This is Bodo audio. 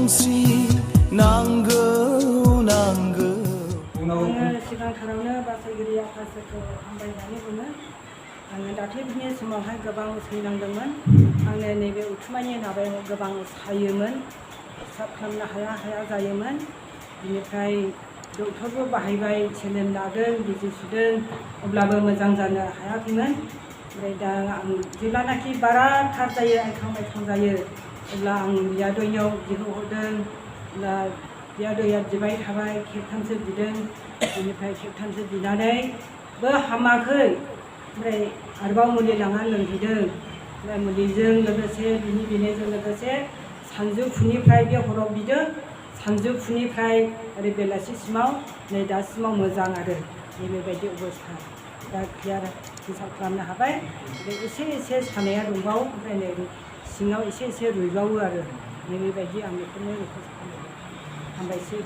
Jolsri नांगौ नांगौ आङो सिगांथारावनो बासायगिरि आफाखौ हामबायनानै बुङो आङो दाख्लैफोरनि समावहाय गोबां सैनांदोंमोन आंनो नैबे उथुमायनि नाबायाव गोबां सायोमोन साब खालामनो हाया जायोमोन बिनिफ्राय डक्टरबो बाहायबाय सेलेन लादों बिजि सुदों अब्लाबो मोजां जानो हायाखैमोन ओमफ्राय दा आं जेब्लानाखि बाराथार जायो आइखां जायो अब्ला आं बियादैनियाव बिहरदों दा बियादैया बिबाय थाबाय खेबथामसो बिदों बिनिफ्राय खेबथामसो बिनानैबो हामाखै ओमफ्राय आरोबाव मुलि लांना लोंहैदों ओमफ्राय मुलिजों लोगोसे बिनिजों लोगोसे सानजौफुनिफ्राय बे हराव बिदों सानजौफुनिफ्राय ओरै बेलासिसिमाव नै दासिमाव मोजां आरो बेबायदि अबस्था दा क्लियार हिसाब खालामनो हाबाय एसे सानाया दंबावो ओमफ्राय नै सिङाव एसे रुइबावो आरो बेबायदि आं बेखौनो रिकुवेस्ट खालामो हामबायसै।